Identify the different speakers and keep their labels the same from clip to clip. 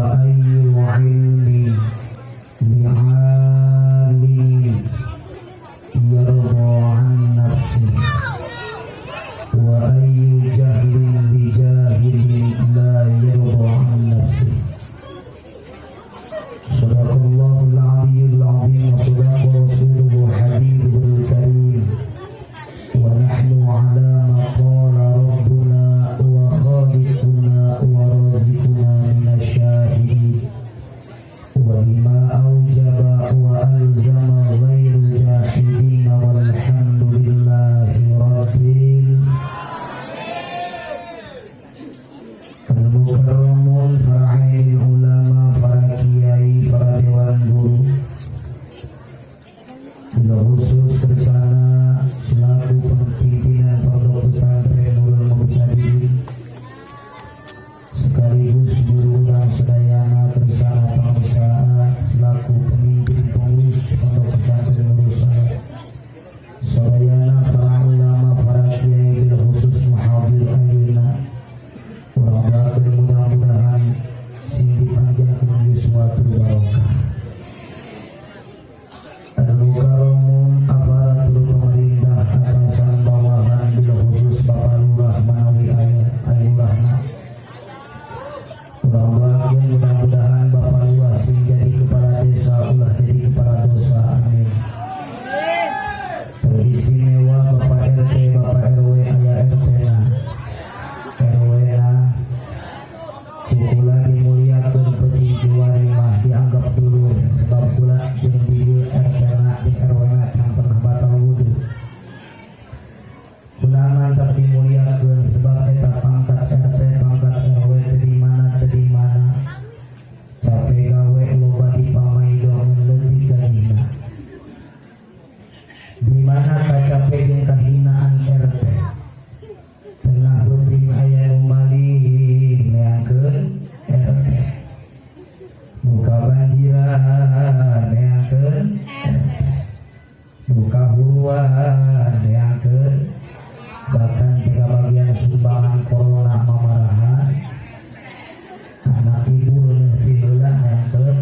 Speaker 1: Wa ayyu ilmin li'alimin yarda an nafsi, wa ayyu jahlin li jahilin la yarda an nafsi. Sadaqallahul aliyyul azim wa sadaqa rasuluhu habibul karim, wa nahnu ala ma qala rabbuna wa khaliquna wa raziquna minasyahidin wa lima aujaba wa alzama ghairu jahidin, walhamdulillahi rabbil. Al-Mukarramun, para alim ulama, para kiai, para dewan guru, bila khusus bersama selaku pimpinan Pondok Pesantren Nurul Mubtadiin sekaligus guru urang sedayana bersama pengusaha selaku pemimpin pengurus Pondok Pesantren Nurul Salam sadayana, para ulama, para kiai, bil khusus muhadir ayeuna, urang doakeun mudah-mudahan sing dipanjangkeun yuswa tur barokah. Al-Mukarramun, aparatur pemerintah atasan bawahan, bil khusus Bapak Lurah manawi aya aya lurahna, urang doakeun mudah-mudahan Bapak Lurah sing jadi kepala desa, ulah jadi kepala dosa, amin. Teristimewa Bapak RT, Bapak RW, aya RT na RW na ku kula dimuliakeun, peuting kiwari mah dianggap dulur, sebab kula jeung dieu RT na jeung RW na can pernah batal wudu. Kula mantap dimuliakeun, sebab eta pangkat RT, pangkat RW teu di mana teu di mana, capek gawe loba dipamaido ngan leutik gajina. Di mana kacape jeung kahinaan RT, tengah peuting aya nu maling neangkeun RT, muka banjiran neangkeun RT, muka huruan neangkeun, bahkan tiga bagian sumbangan corona mamarahan anak ibu leuh ti heula neangkeun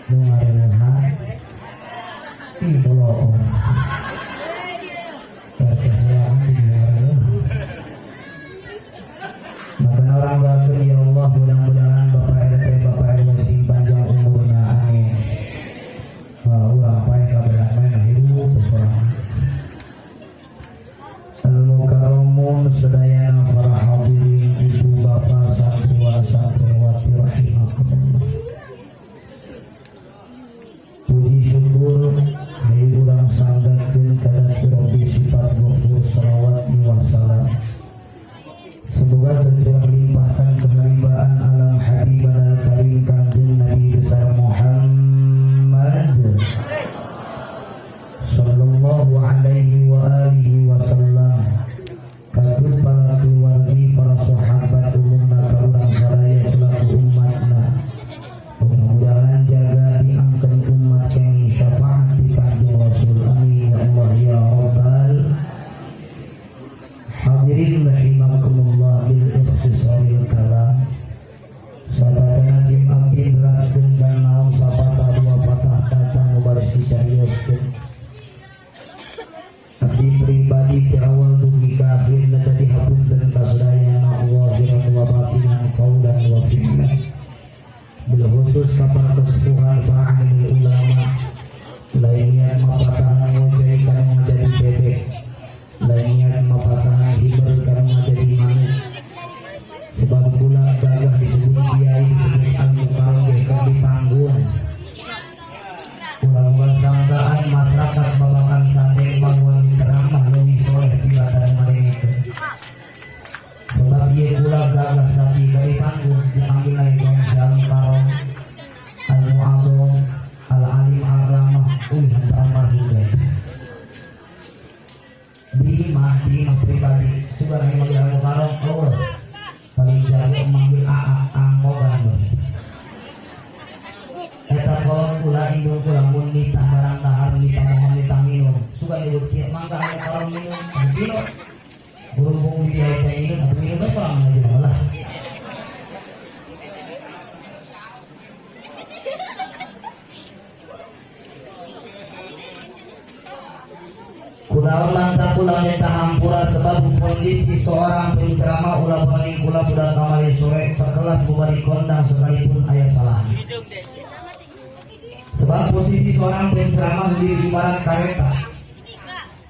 Speaker 1: nu ngareuhan. Ih, boloong RT sorangan di ngareuhan. Maka urang doakeun, ya Allah, mudah-mudahan Bapak RT, Bapak RW sing panjang umurna, amin. Wah, urang pae kabelah main hirup sorangan. Al-Mukarramun sedayana, para hadirin, ibu bapak, santriwan santriwati rahimakumullah. Puji syukur hayu urang sanggakeun ka Rabbi sifat ghafur, salawat wa salam semoga tercurah limpahkan keharibaan alam habiban al-karim Kanjeng Nabi besar Muhammad sallallahu alaihi wa alihi wasallam, katut para keluargi, para sahabat, umumna ka urang sadaya selaku umatna. Mudah-mudahan jaga diangkat umat yang syafaat di Kanjeng Rasul, amin ya Allah ya Rabbal. Hadirin rahimakumullah, bil ikhtisaril kalam, sadayana sim abdi neraskeun dan naon sapatah dua patah kata nu baris dicarioskeun. Abdi pribadi ti awal dugi ka akhir jadi hapunten ka sadayana, zahiran wa batinan, qaulan wa fi'lan, bil khusus ka kesepuhan fa'alil ulama. Lain niat mapatahan wajah kanu ngajadi bebek, lain niat mapatahan hiber kanu ngajadi manuk, sebab kula gagah disebut kiai, disebut al mukarram ge keur di panggung. Ulah sangkaan masyarakat babakan sate bangun ceramah leuwih soleh tibatan ngadengekeun, sebab ieu kula gagah sapi dari panggung dipanggil lain tong si al mukarram, al mu'adzam, al alim, al ramah, uih almarhum ge. Di imah pribadi sugan yang manggil al mukarram, oh paling jago manggil aa angkogan we. Eta kolot kula, indung kula, mun nitah barang dahar, nitah mohon, nitah minum, sugan nyebut kieu, "Mangga al mukarram minum." Minum berhubung dia cai minum atau minum sorangan aja lah. Kunaon mantap kula minta hampura, sebab kondisi seorang penceramah ulah banding kula budak kamari sore sekelas bubari kondang sekalipun aya salah. Sebab posisi seorang penceramah di ibarat kereta,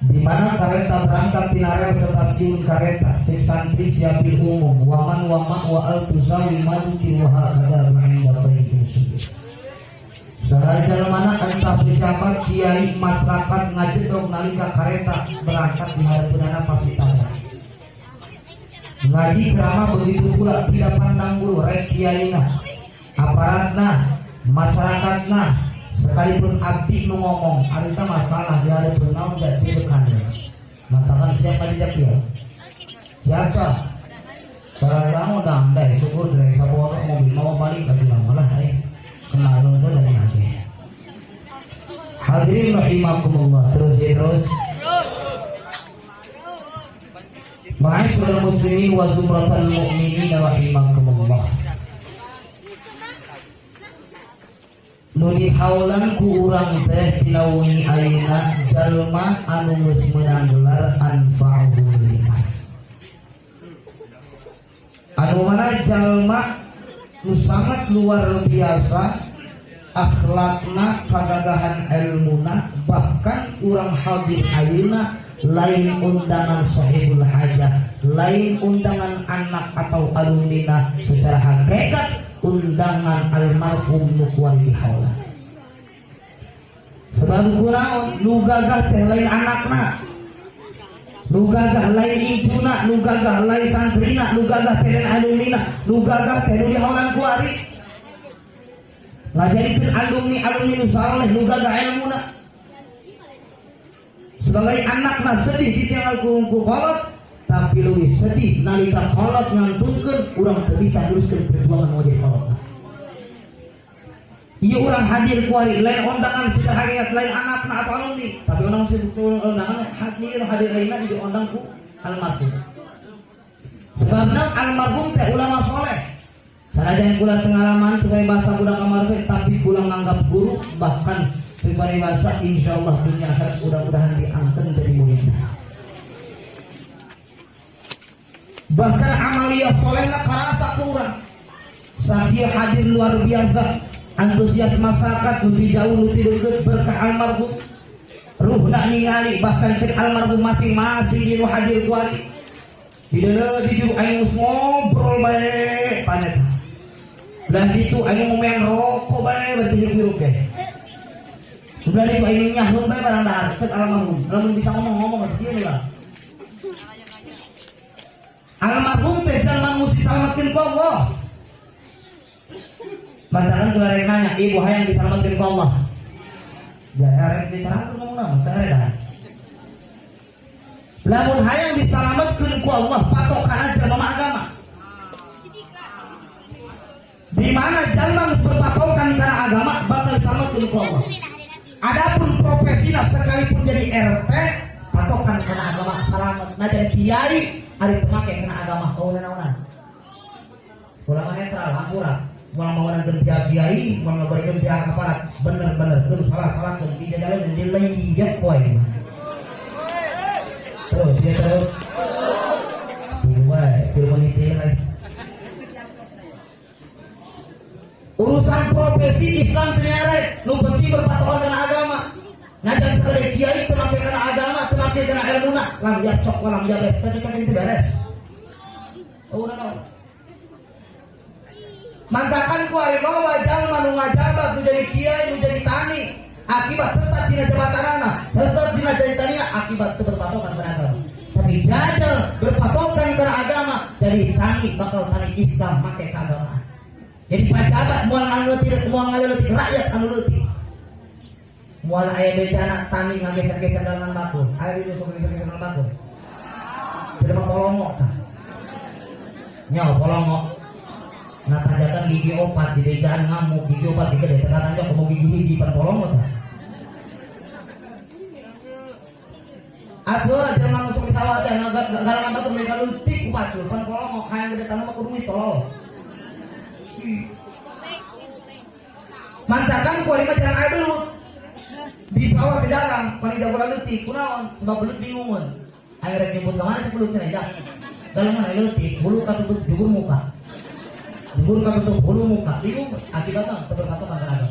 Speaker 1: di mana kereta berangkat tina rel stasiun kereta, cek santri siapil umum waman wama wa al tusawi madukir wa hakada ba'inda taifin sujud. Sahaja mana entah pejabat, kiai, masyarakat ngajedog nalika kereta berangkat di hadapan pasti tabrak. Ngaji ceramah begitu pula, tidak pandang bulu, rek kiai nah, aparat nah, masyarakat nah, sekalipun abdi nu ngomong, harita masalah di hadapan naon gak cedekan. Mantakan siapa di ya? Siapa? Salah sama udah andai, syukur dari sapono mobil mau balik lagi lama lah, eh. Kenal itu dari lagi. Hadirin rahimakumullah, terus ya terus. Ma'asyiral muslimin wa zumratal mu'minin rahimakumullah. Nu dihaulan ku urang teh dina wengi ayeuna jalma anu geus meunang gelar anfa'uhum linnas. Anu mana jalma nu sangat luar biasa akhlakna, kagagahan ilmuna, bahkan urang hadir ayeuna lain undangan sahibul hajah, lain undangan anak atau alumnina, secara hakikat undangan almarhum nu kuari dihaulan. Sebab kunaon nu gagah teh lain anakna, nu gagah lain incuna, nu gagah lain santrina, nu gagah teh lain alumnina, nu gagah teh nu dihaulan kuari. Ngajadikeun alumni alumni nu saleh nu gagah ilmuna. Sebagai anakna sedih ditinggal ku kolot, tapi leuwih sedih nalika kolot ngantunkeun urang teu bisa neruskeun perjuangan mau jadi kolot. Ieu urang hadir kuari lain undangan secara hakikat, lain anakna atau alumni, tapi orang sebut undangan hadir hadir ayeuna diundang ku almarhum. Sebabna almarhum teh ulama soleh. Sanajan kula pengalaman sebagai bahasa budak almarhum, tapi kula nganggap guru, bahkan sebagai bahasa insyaallah dunia akhirat mudah-mudahan diangkat jadi muridnya. Bahkan amalia solehna karasa kurang. Sakieu hadir luar biasa, antusias masyarakat nu ti jauh nu ti deukeut berkah almarhum. Ruhna ningali, bahkan cek almarhum masing-masing nu hadir kuari. Di deuleu di juru aing geus ngobrol bae panet. Belah ditu aing ngomean rokok bae berarti hirup-hirup ge. Belah ditu aing nyahlung bae barang dahar cek almarhum. Lamun bisa ngomong-ngomong sieun lah. Almarhum teh jalma nu disalametkeun ku Allah. Bantakan kula rek nanya, ibu hayang disalametkeun ku Allah. Jangan rek bicara ngomong naon, teu dah. Lamun hayang disalametkeun ku Allah, patokan jelema mah agama. Di mana jalma geus berpatokan kana agama bakal disalametkeun ku Allah. Adapun profesina sekalipun jadi RT, patokan kana agama salamet. Najan kiai ari teu make kana agama, oh naonan. Ulah mah netral, hampura. Moal mawanankeun pihak kiai, moal ngagorengkeun pihak aparat. Bener-bener keun salah-salahkeun di jalan di leyek poe mah. Terus ya terus. Tunggu wae, 3 menit deui lagi. Urusan profesi Islam teu nyarek, nu penting berpatokan kana agama. Ngajar sakade kiai teu make kana agama, teu make kana ilmuna, lam cok lam beres, teu cocok teu beres. Oh, naon? Mantakan ku ari loba jalma nu ngajabat, nu jadi kiai, nu jadi tani, akibat sesat dina jabatanana, sesat dina jadi tanina akibat teu berpatokan kana agama. Tapi jajal berpatokan kana agama, jadi tani bakal tani Islam make keagamaan. Jadi pajabat moal ngaleutik, moal ngaleutik rakyat anu leutik. Moal aya bejana tani ngageser-geser dalangan batur. Aya di sok geser-geser dalangan batur. Jadi mah polongo tah. Nya polongo. Nah tanjakan gigi opat di bejaan ngamuk gigi opat digede tengah tanjak komo gigi hiji pan polongo tah. Atuh jelema nu sok di sawah teh ngalangan batur mereka leutik ku pacul pan polongo hayang gede tanah mah kudu duit tolol. Mantakan ku ari mah jarang aya belut. Di sawah teh jarang, paling jago leutik, kunaon? Sebab belut bingungeun. Aing rek nyebut ka mana teh belut cenah dah. Dalam leutik, hulu katutup jugur muka. Jugur katutup hulu muka, bingung akibatna teu berpatokan ka agama.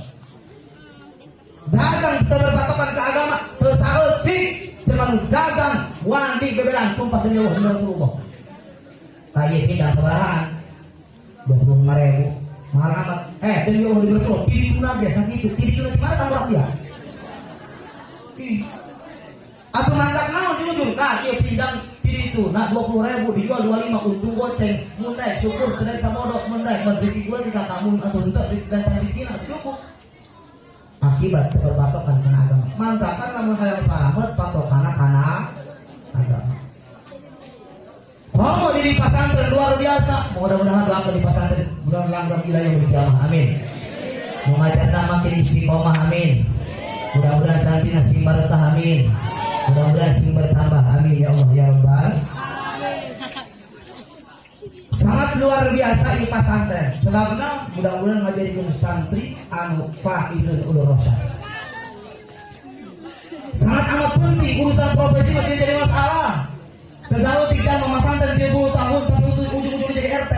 Speaker 1: Dagang teu berpatokan ke agama, teu saeutik cenah dagang wani bebelan sumpah demi Allah demi Rasulullah. Saya pindah sabarahaan 25.000 mahal amat. Demi Allah demi Rasulullah, tirituna biasa gitu, tirituna di mana tanggurak dia? Ih. Atau mantap naon di ujung kah ieu pindang tirituna 20.000 dijual 25 untung goceng mun daek syukur teu daek sabodo mun daek rezeki gua di kamu atau henteu dan rezeki atuh cukup. Akibat keberpatokan kana agama. Mantakan lamun hayang salamet patokana kana agama. Komo di pesantren luar biasa. Mudah-mudahan doakan di pesantren mudah langgeng ila yaumil kiamah. Amin. Mengajarna makin istiqomah. Amin. Mudah-mudahan santrina sing barokah. Amin. Mudah-mudahan sing bertambah. Amin ya Allah ya Rabbal. Sangat luar biasa di pesantren. Sebabnya mudah-mudahan ngajadikeun santri anu faizun ulur rasyad. Sangat amat penting urusan profesi mah tidak jadi masalah. Selalu tidak memasantren 30 tahun tapi ujung-ujungnya jadi RT.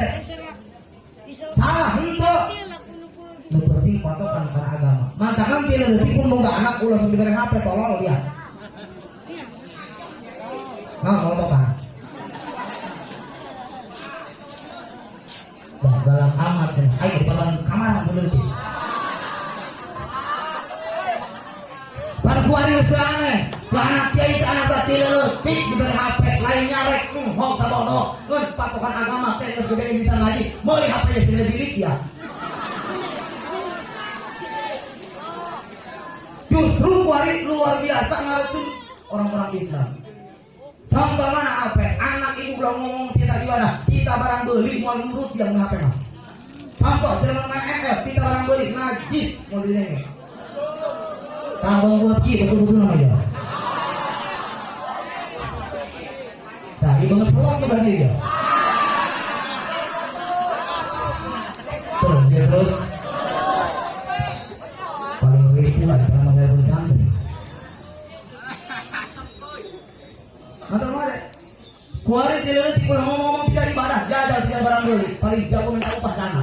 Speaker 1: Salah henteu. Nu penting patokan kana agama. Mantakan ti leutik pun boga anak ulah langsung diberi HP tolol dia. Nah, patokan. Bah, galak amat cenah. Ayo di depan kamar mun leutik. Kuari geus aneh. Ku anak kiai teh anak sati leutik diberi HP lain nyarek hong sabodo. Ngan patokan agama teh geus gede bisa ngaji. Meuli HP geus gede bilik ya. Justru kuari luar biasa ngaracun orang-orang Islam. Contoh mana HP? Anak ibu belum ngomong kita ibadah, kita barang beli mau nurut yang HP mah. Contoh jelema main ML, kita barang beli najis mau dilenge. Tambah buat ki betul-betul namanya. Nah, ibu banget sholat tuh berarti ya. Terus dia terus paling ribuan sama dari santri. Mata mana? Kuari tidak kurang ngomong-ngomong tidak ibadah, jajal tidak barang beli, paling jago minta upah dana.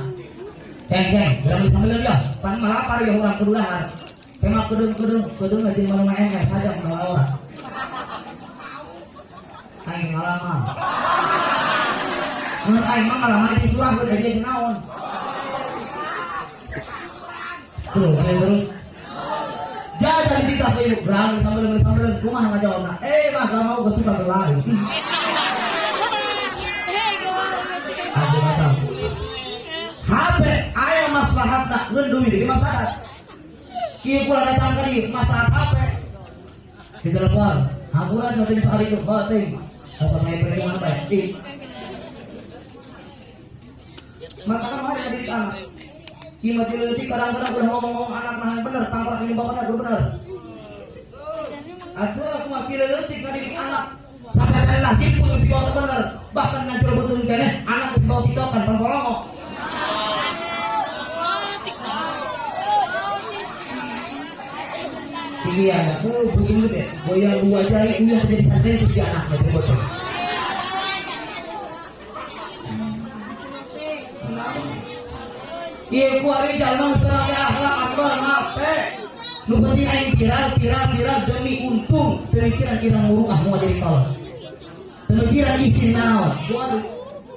Speaker 1: Ceng ceng, berani sambil dia, pan malapar ya orang kedulahan. Kemak kedung kedung, kedung aja malu main saja menolak orang. Aing ngalaman. Mun aing mah ngalaman di surah udah dia naon. Terus ya, terus. Jajal di titah ibu berani sambil sambil kumaha ngajawabna. Mah gak mau gak suka berlari. Aku kata HP aya maslahatna ngeun duit di maslahat. Kieu kula datang ka dieu maslahat HP. Di telepon, hampura sampai sehari itu bating. Asa saya pergi mana bae? Ih. Maka kan ada didik anak. Ieu mah leutik kadang-kadang udah ngomong-ngomong anak nah yang bener, tangkorak ini bapak bener, bener. Atuh aku mah leutik ngadidik anak. Sadar lahir pun geus dibawa bener. Bahkan ngajar betul keneh anak geus bawa tiktokan pan polongo. Iya, anak tuh begini deh. Goyang dua jari, iya terjadi santri si anaknya betul. Iya, kuari jalan serang akhlak akbar HP. Nu penting aing viral, viral, viral demi untung. Pemikiran kita ngurung ah mau jadi tolong. Pemikiran izin naon. Kuari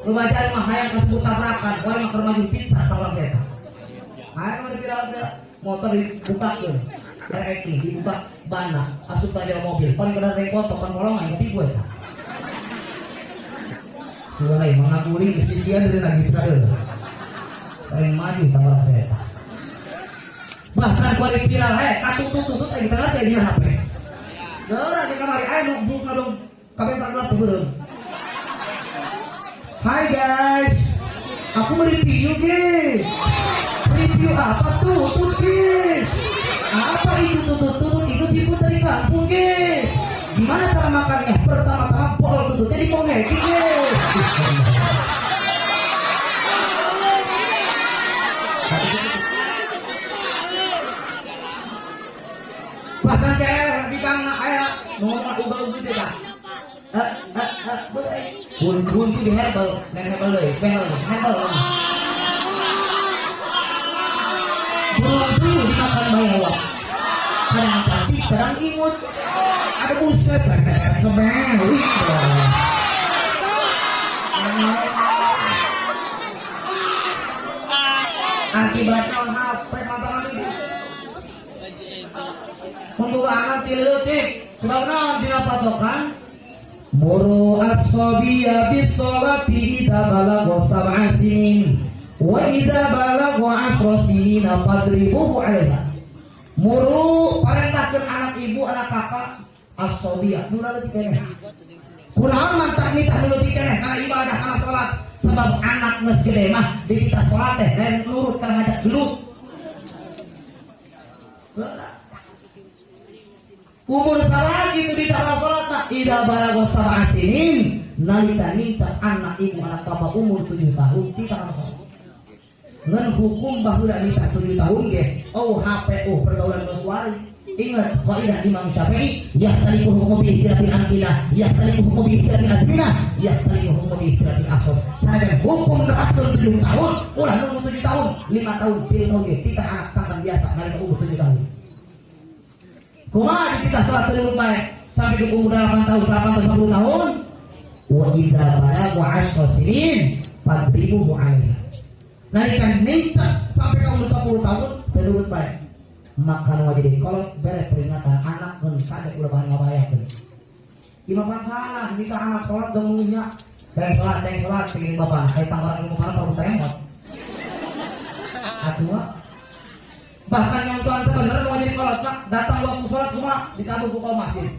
Speaker 1: lu baca mah hayang kasebut tabrakan, kuari mah keur maju pizza tawar eta. Hayang mah viral teh motor dibukakeun. RX dibuka bana asup ka dalam mobil. Pan kena rengkot pan molongan tapi gue eta. Sudah lain mengaguli istri dia dari lagi sekali. Paling maju tawar saya. Bahkan kuari viral katutut-tutut aing tengah teh dina HP. Geura di kamari aya nu buk ngadong kabeh gelap beureum. Hai guys, aku mau review guys. Review apa tuh? Tutut guys. Apa itu tutut? Tutut itu siput dari kampung guys. Gimana cara makannya? Pertama-tama pol tututnya dipongekin guys. Bahkan cewek bau gitu tah. Eh eh eh boleh. Buntu di herbal, lain herbal deui, behel, herbal. Beruang puyuh dimakan bayawak. Kadang cantik, kadang imut. Ada buset, sebel. Akibatnya HP mantangan itu. Untuk anak ti leutik, sebab naon dina patokan? Muru as-sabiyya bis-salati idza balagha sab'a sinin wa idza balagha 'ashra sinina fadribuhu 'alaiha. Muru parentahkeun anak ibu, anak kakak as-sabiyya nu leutik keneh. Kunaon mantak nitah nu leutik keneh kana ibadah kana salat? Sebab anak geus gede mah dititah salat teh lain nurut kana ngajak gelut. Umur salagi itu dititah salat tak idza balagha sab'a sinin nalika nincak anak ibu anak bapak umur 7 tahun titah kana salat. Ngan hukum baheula nitah 7 tahun ge oh HP oh pergaulan geus wari. Ingat kaidah Imam Syafi'i yahtalifu hukmu bi ikhtilafil amkinah yahtalifu hukmu bi ikhtilafil azminah yahtalifu hukmu bi ikhtilafil asr. Sanajan hukum nerapkeun 7 tahun ulah nunggu 7 tahun 5 tahun 3 tahun ge titah anak sangkan biasa nalika umur 7 tahun. Kumaha dititah salat teu bae sampai ke umur 8 tahun 8 tahun 10 tahun wa idza balagha 'ashra sinin fadribuhu 'alaiha. Nalika nincak sampai ke umur 10 tahun teu nurut bae. Maka nu jadi kolot bere peringatan anak geun kade ulah bahan ngabayakeun. Imam pangkalan nikah anak salat gemunya. Teng salat pengen bapak aya tanggaran ilmu kana baru temot. Atuh bahkan yang tuan teh bener nu jadi kolot datang waktu salat kumaha ditabuh ku kaum masjid.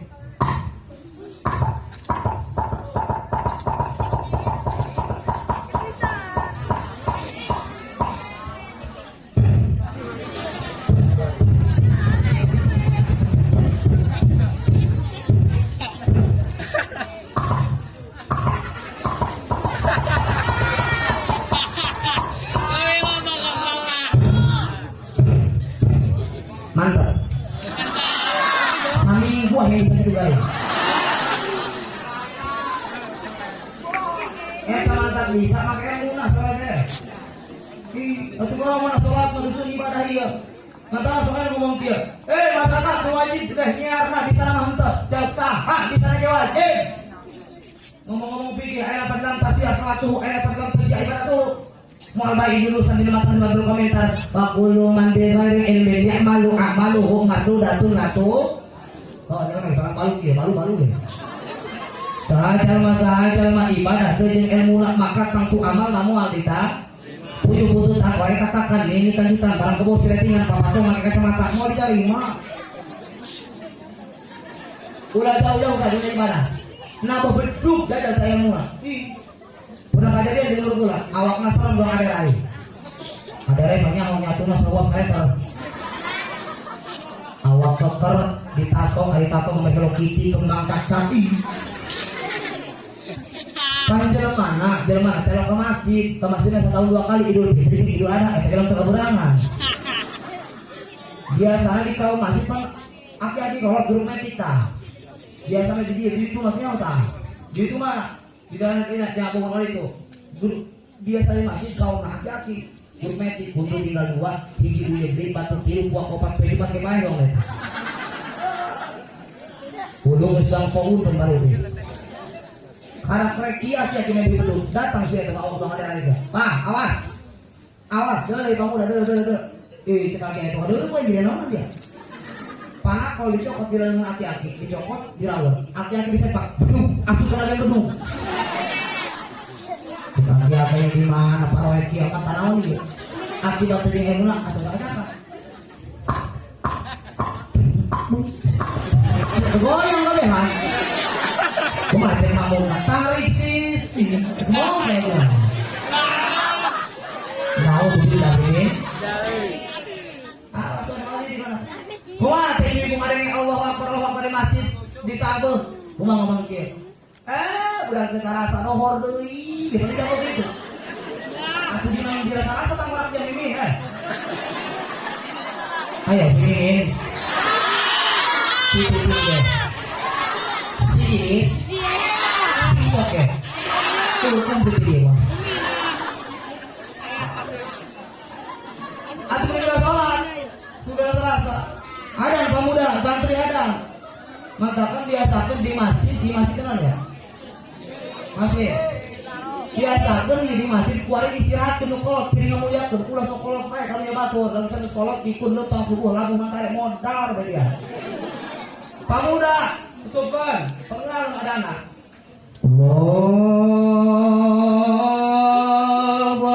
Speaker 1: Mantap. Saminggu yang bisa juga ya. Mantap bisa makanya munah sholatnya. Ih, atuh gua mun sholat manusia ibadah ieu. Mantap soalnya ngomong kieu. Masyarakat nu wajib teh nyiarna di sana mah henteu. Cek saha di sana ge wajib. Ngomong-ngomong fikih aya padang tasya salatuhu aya padang tasya ibadatuhu. Moal bae jurusan di mata sama berkomentar wa kullu man bi ghairi ilmin ya'malu a'maluhu mardudatun latu. Oh, ini mah malu kieu, malu-malu ya. Saha jalma ibadah teu jeung ilmu maka tangtu amal moal dita. Puyuh pututan wae katakan ini kanjutan barang kebo siletingan papato make kacamata moal diterima. Ulah jauh-jauh ka dunia ibadah. Nabo beduk dadal tayamuna. Ih. Pernah kejadian di luar gula, awak nasaran gua ada rai. Ada rai mah nyaho nyatuna sawab saya terus. Awak keker ditato, ari tato sama Hello Kitty kembang kacang. Ih. Pan jelema jelema teh ke masjidnya setahun 2 kali Idul Fitri, Idul Adha, eta film teu kaburangan. Biasanya di kaum masjid pan aki-aki kolot grup metik tah. Biasanya di dieu di itu mah nyaho tah. Di itu mah di dalam ini jangan bohong itu. Grup biasa di masjid kaum aki-aki grup metik kudu tinggal 2 hiji uyeuh deui batu tilu buah opat pedi make bae dong eta. Kudu geus langsung pun baru teh. Karak rek iya sia kena dibeluk datang sia teh awak bang ada lagi. Pak, awas. Awas, deui bang udah deui deui deui. Ih, cek aki itu deui we jadi naon dia. Panah kalau dicokot di dalam aki-aki, dicokot dirawat. Aki-aki disepak, bedug, asup ke dalam bedug. Cek aki-aki yang di mana paroe kiamat tanaon ieu. Akibat tadi emuna atau tak ada. Goyang kabehan. Kumaha cek makmum tarik sis. Semua kayak gitu. Mau billah ini. Ah, tuh ada masjid di mana? Kumaha cek ibu ngadenge Allahu Akbar Allahu Akbar di masjid ditabuh. Kumaha ngomong kieu? Udah teu karasa nohor deui. Biasanya jago gitu. Atuh dina yang dirasa-rasa tanggurak jam ini, eh. Ayo sini nih. Situ deh. Tuh komplit dia mah. Atau mereka sholat sudah terasa. Ada pemuda, santri ada. Maka kan biasakan di masjid kan ya? Masjid. Biasakan di masjid kuari istirahat nu kolot ciri ngamuliakeun ulah sok kolot bae karunya batur langsung geus kolot dikun leumpang subuh labuh mantare modar bae dia. Pamuda, usupan, pengenal adana. Allahu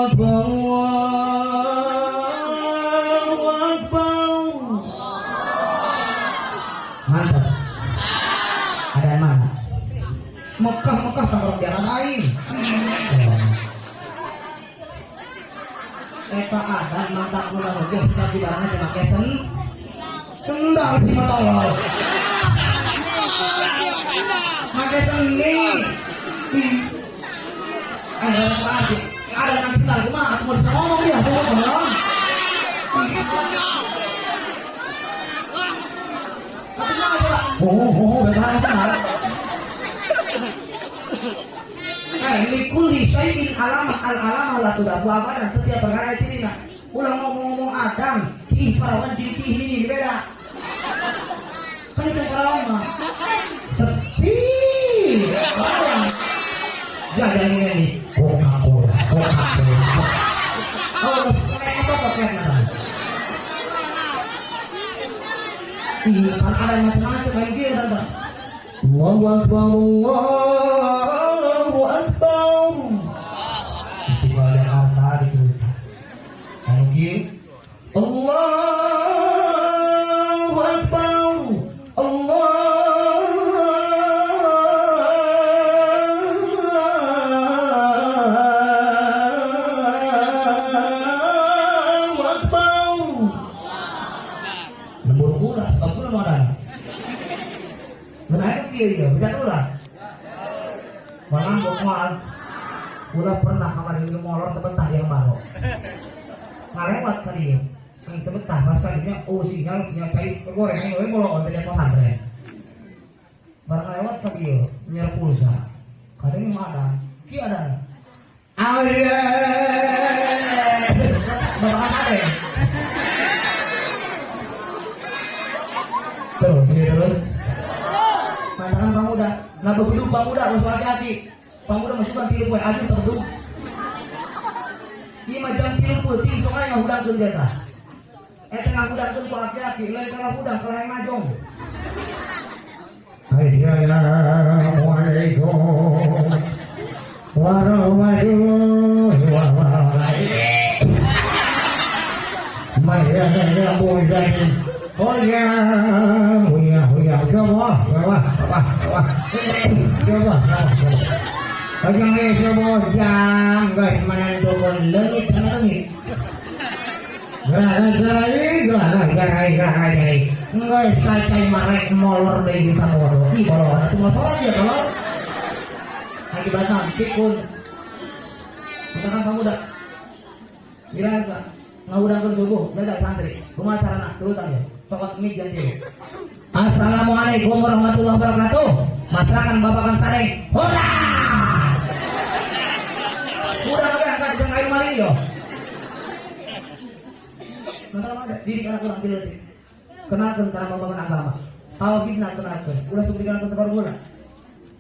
Speaker 1: Akbar, Allahu Akbar. Mantap. Ada yang mana? Mekah Mekah tak orang jalan lain. Eta adan mantap ulah oge setiap barangnya cuma kesen. Kendal sih mata. Make seni. Ih. Ada lagi. Ada nanti sendal kumaha aku mau bisa ngomong dia, aku mau ngomong. Aku mah coba. Oh, oh, bebas sendal. Likulli syai'in alamah al alamah la tudafu abadan, setiap perkara cirina. Ulah ngomong-ngomong adang, ki parawan jadi ki ini beda. Kenceng parawan mah. Sepi. Orang. Jajan ini nih, Coca-Cola, Coca-Cola. Oh, kayak itu kok kayak mana? Iya, kan ada macam-macam kayak gini tante. Allahu Akbar, Allahu Akbar. Istiqlal Jakarta diturutan. Anu kieu, Allahu Akbar, Allahu Akbar. Lembur ulah, sebab ulah mau ada. Benar kieu ya, benar ulah. Malam moal. Ulah pernah kamar ini molor tebetah yang baru. Ngalewat kali ya. Yang tebetah pas tadinya oh sinyal sinyal cai goreng ayo we molor tadi pesantren. Barang lewat kali ya, nyiar pulsa. Kadang yang ada, ki ada. Allah. Bapak ada ya. Terus, ya, terus. Mantangan pemuda, nah bebedu pemuda harus hati-hati. Pemuda masukkan tilu poe aju terbedug. Ieu mah jam 3 peuting sok aya ngahudangkeun dia tah. Eta ngahudangkeun ku aki-aki, lain kalah hudang kalah yang najong.
Speaker 2: Assalamualaikum warahmatullahi wabarakatuh. Oh ya, oh ya, oh ya, coba, coba, coba, coba, coba, coba. Kajang sebuah jam, guys, menentukan
Speaker 1: Leungit kana leungit.
Speaker 2: Gara-gara,
Speaker 1: Guys, kacai marek molor deui bisa molor. Ih, molor. Atuh mah sholat ya, molor. Akibatna pikun. Katakan pemuda. Dirasa ngahudangkeun subuh, beda santri. Kumaha carana? Turutan ya. Cokot mic jam 3. Assalamualaikum warahmatullahi wabarakatuh. Masyarakat babakan sareng. Hurra! Udah kabeh angkat jeung aing maling yo. Maka ada didik anak urang ti leutik. Kenalkeun kana babakan agama. Tauhidna kenalkeun. Ulah sok dikenalkeun teu guna.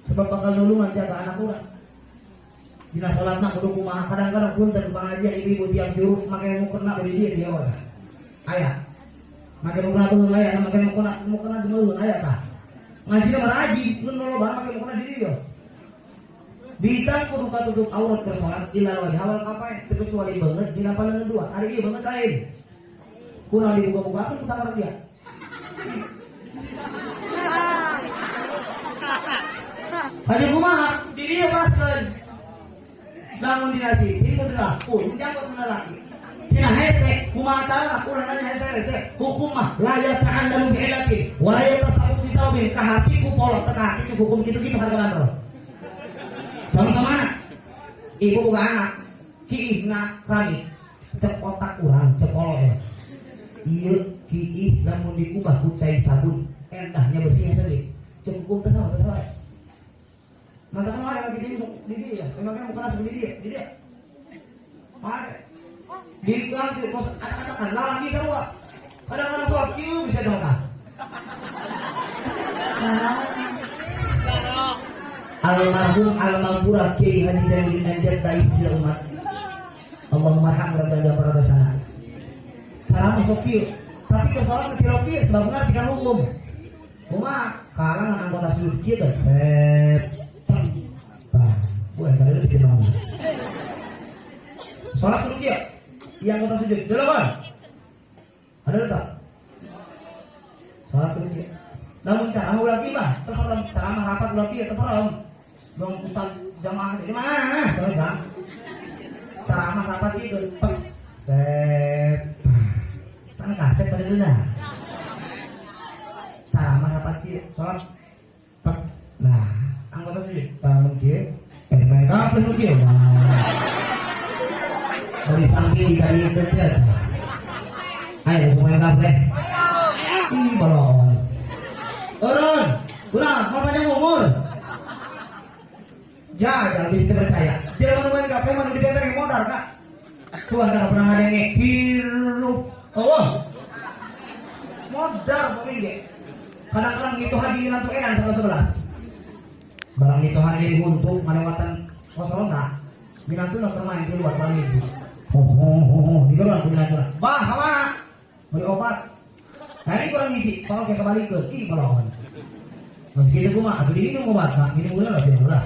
Speaker 1: Sebab bakal nulungan jaga anak urang. Dina salatna kudu kumaha, kadang-kadang punten pangajian ibu-ibu tiap juru make mukena beli dia dia wae. Aya. Make mukena beungeun aya, make mukena mukena beungeun aya tah. Ngajina mah rajin, mun loba make mukena di dieu. Bintang kudu katutup aurat persoalan ilal wajah wal kafain, terkecuali banget dina paleungeun dua. Ari ieu banget lain. Kurang dibuka-bukakeun ku tanggar dia. Kadi kumaha? Di dieu paskeun. Lamun dina siti mun laku, jangkut mun lalaki. Cina hese, kumaha carana? Urang nanya hese hese. Hukum mah la yata'allamu bi'illatin wa la yatasabbu bisababin. Ka hati ku polot, teu ka hati ku hukum kitu-kitu harga bandrol. Jangan ke mana? Ibu buka anak, kiihna rami, cek otak urang, cek kolot ya. Ieu kiih lamun dikubah ku cai sabun, endahnya bersihnya sendiri. Cek hukum teh salah, teh salah. Mantap kan ada lagi di di dia. Emang kan bukan asal di dia, di dia. Ada. Di gang tuh kos anak-anak lagi sarua. Kadang-kadang sholat kieu bisa dong. Almarhum almarhum Kiai Haji Zainuddin MZ istilah umat. Allahumma arham dan para sana. Cara masuk kieu. Tapi ke sholat ke kieu sebab ngarti kan hukum. Kuma kalangan anggota sujud kieu kan set. Tah, bukan tadi bikin nama. Sholat kudu kieu. Iya anggota sujud. Dulu kan? Ada tak? Sholat kudu kieu. Namun cara mau lagi mah, terserah cara mah rapat lagi ya terserah. Dong ustaz jamaah di mana? Terus kan? Cara mah rapat gitu, tek set. Kan kaset pada dulu. Cara mah rapat gitu, sholat tek. Nah, anggota sujud, tangan kieu, main kapan lu kieu? Dari samping dikali itu teh. Ayo semuanya kabeh. Ih, balon. Urun, kurang, mau panjang umur. Jangan bisa percaya. Jangan main kafe, mana di yang modal kak. Tuhan tak pernah ada yang hirup. Oh, modal pemilih. Kadang-kadang itu haji minantu edan 11. Barang itu hari ini untuk melewatan kosong tak. Minantu nak termain di luar bang ibu. Ho ho ho ho, di luar minantu. Bah, kemana? Beli obat. Nah ini kurang isi, kalau kayak kembali ke, ih kalau meski itu mah, atau diminum obat, nak minum udah lah, minum lah.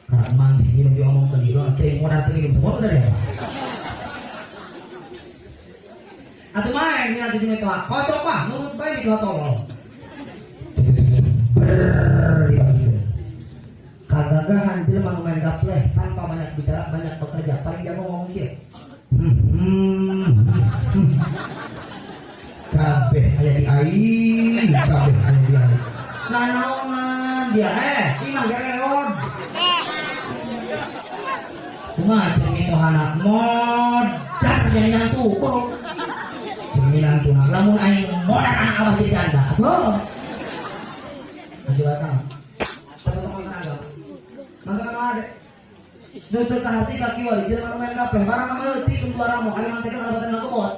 Speaker 1: Karena mang minum diomongkan di luar, kayak modal minum semua udah ya. Atau main minat itu tua, kocok mah, nurut bae di tua tolong. Ber dipanggil. Kagagahan jelema nu main gapleh tanpa banyak bicara, banyak bekerja, paling jago ngomong kieu.
Speaker 2: Kabeh aya di aing, kabeh aya di aing.
Speaker 1: Nanaonan dia imah gereon. Kumaha ceuk mitohana modar jadi nantu. Ceuk minantu lamun aing modar anak abah jadi janda. Atuh. Lanjut batang. Teman-teman agama. Mantap ada. Nutur ka hati kaki wali jelema nu main kabeh barang meutik ku ramo ari mantekeun ada batan ngakobot.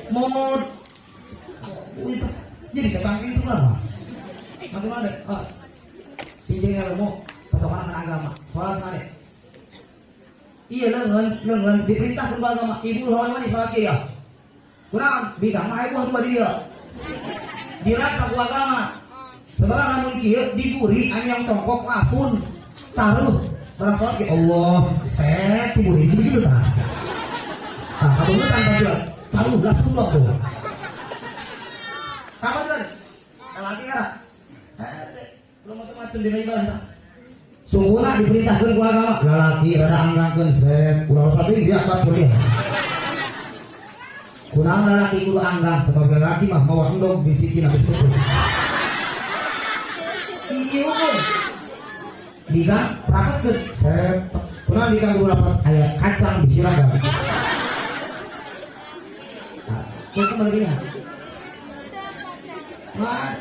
Speaker 1: Mod itu jadi ketangking semua mah. Mantap ada. Oh. Si jeung ilmu patokan agama. Salat sare. Iya leungeun diperintah ku agama. Ibu lawan mah salat kieu ya. Kurang bidang mah ibu dua di dia. Diraksa ku agama. Sebab lamun kieu diburi anu yang congkok lasun taruh barang salat ke
Speaker 2: Allah
Speaker 1: set diburi gitu gitu tah. Tah kabeungeut tanpa jual. Taruh lasun kok tuh. Kapan tuh? Laki era. Belum macam-macam dina ibadah tah.
Speaker 2: Sungguhna diperintahkeun ku agama lalaki rada anggangkeun set urang satu diangkat ku dia.
Speaker 1: Kunaon lalaki kudu anggang
Speaker 2: sebab lalaki mah mawa endog di siki habis putus.
Speaker 1: Iya hukum. Bikang rapatkeun
Speaker 2: set kunaon bikang kudu rapat aya kacang di siraga.
Speaker 1: Hukum berlebihan. Nah,